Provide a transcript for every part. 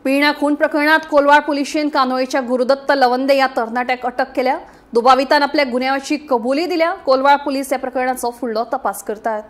पिळणा खून प्रकरणात कोलवाळ पोलिशेन कानोळेच्या गुरुदत्त लवंदे या तरणाट्याक अटक केल्या। दुबावितान आपल्या गुन्यांवाची कबुली दिल्या। कोलवाळ पोलीस या प्रकरणाचो फुडलो तपास करतात।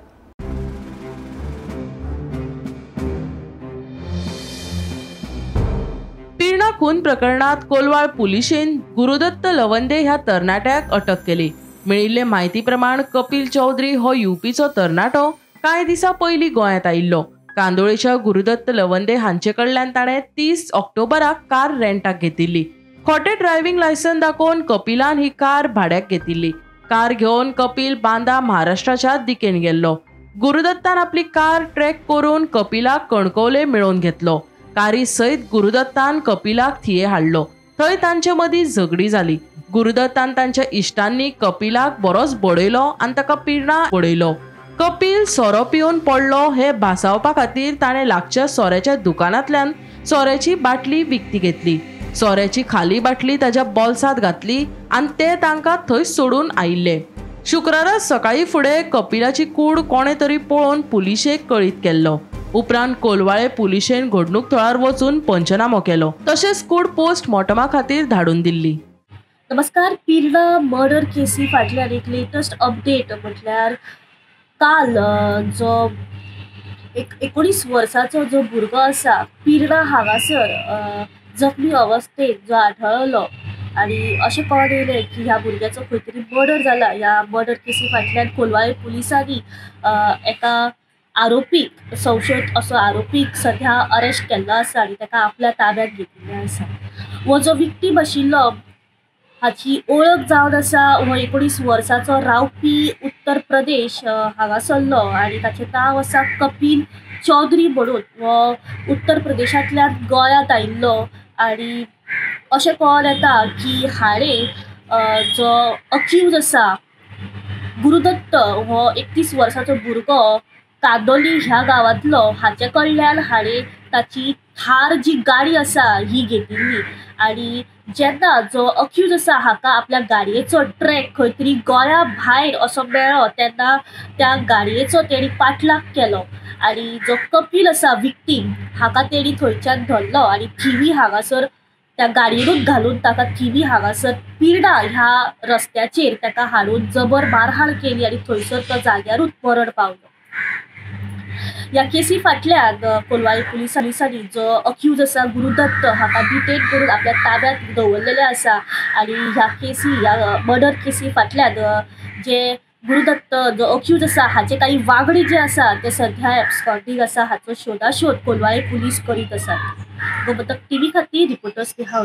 पिळणा खून प्रकरणात कोलवाळ पोलिशेन गुरुदत्त लवंदे ह्या तरणाट्याक अटक केली। मेळिल्ले म्हायती प्रमाण कपिल चौधरी हो युपीचो तरणाटो कांय दिसां पयलीं गोंयांत आयिल्लो। कांदोळेच्या गुरुदत्त लवंदे हांचे कडल्यान ताणें 30 ऑक्टोबराक कार रेंटाक घेतिल्ली। खोटे ड्रायव्हिंग लायसन्स दाखोवन कपिलान ही कार भाड्याक घेतिल्ली। कार घेवन कपिल बांदा महाराष्ट्राच्या दिकेन गेल्लो। गुरुदत्तान आपली कार ट्रॅक करून कपिलाक कणकवले मेळोवन घेतलो। कारी सयत गुरुदत्तान कपिलाक थिये हाडलो। थंय तांचे मदीं झगडी जाली। गुरुदत्तान तांच्या इश्टांनी कपिलाक बरोच बडयलो आनी ताका पिळणा बडयलो। कपिल सोरो पिवन पडलो हे भासावपा खातीर ताणें लागच्या सोऱ्याच्या दुकानांतल्यान सोऱ्याची बाटली विकती घेतली। सोऱ्याची खाली बाटली ताज्या बोल्सांत घातली आनी ते तांकां थंय सोडून आयिल्ले। शुक्रारा सकाळीं फुडें कपिलाची कूड कोणें तरी पळोवन पुलिशेक कळीत केल्लो। उपरांत कोलवाळे पुलिशेन घडणूक थळार वचून पंचनामो केलो। तशेंच कूड पोस्टमॉर्टमा खातीर धाडून दिल्ली। नमस्कार। पिळणा मर्डर केसी फाटल्यान एक लेटस्ट अपडेट म्हटल्यार काल जो एक 19 वर्साचो जो भुरगो आसा पिळणा हांगासर जखमी अवस्थेत जो आढळलो आनी अशें कळोन येयलें की ह्या भुरग्याचो खंय तरी मर्डर जाला। ह्या मर्डर केसी फाटल्यान कोलवाळे पुलिसांनी एका आरोपीक, संशयीत असो आरोपीक सध्या अरेस्ट केल्लो आसा आनी ताका आपल्या ताब्यात घेतिल्लें आसा। हो जो विक्टीम आशिल्लो हाची ओळख जावन आसा हो 19 वर्साचो रावपी उत्तर प्रदेश हांगासरलो आनी ताचें नांव आसा कपिल चौधरी म्हणून। हो उत्तर प्रदेशांतल्यान गोंयांत आयिल्लो आनी अशें कळोन येता की हाणें जो अक्यूज आसा गुरुदत्त हो 31 वर्साचो भुरगो कांदोली ह्या गांवांतलो, हाचे कडल्यान हाणें ताची थार जी गाडी आसा ही घेतिल्ली आनी जेन्ना जो अक्यूज आसा हाका आपल्या गाडयेचो ट्रॅक खंय तरी गोंया भायर असो मेळ्ळो तेन्ना त्या गाडयेचो तेणी पाठलाग केलो आनी जो कपिल आसा विक्टीम हाका तेणी थंयच्यान धरलो आनी थिवी हांगासर त्या गाडयेनूच घालून ताका थिवी हांगासर पिळणा ह्या रस्त्याचेर ताका हाडून जबर मारहाण केली आनी थंयसर तो जाग्यारूच मरण पावलो। ह्या केसी फाटल्यान कोलवाळे पुलिसांनी जो अक्यूज आसा गुरुदत्त हाका डिटेन करून आपल्या ताब्यात दवरलेलें आसा आनी ह्या केसी, ह्या मर्डर केसी फाटल्यान जे गुरुदत्त जो अक्यूज आसा हाचे काही वांगडी जे आसा ते सध्या एब्सकॉन्डिंग आसा हाचो शोधाशोध कोलवाळे पुलीस करीत आसात। गोमंतक टीव्ही खातीर रिपोर्टर्स नेहा.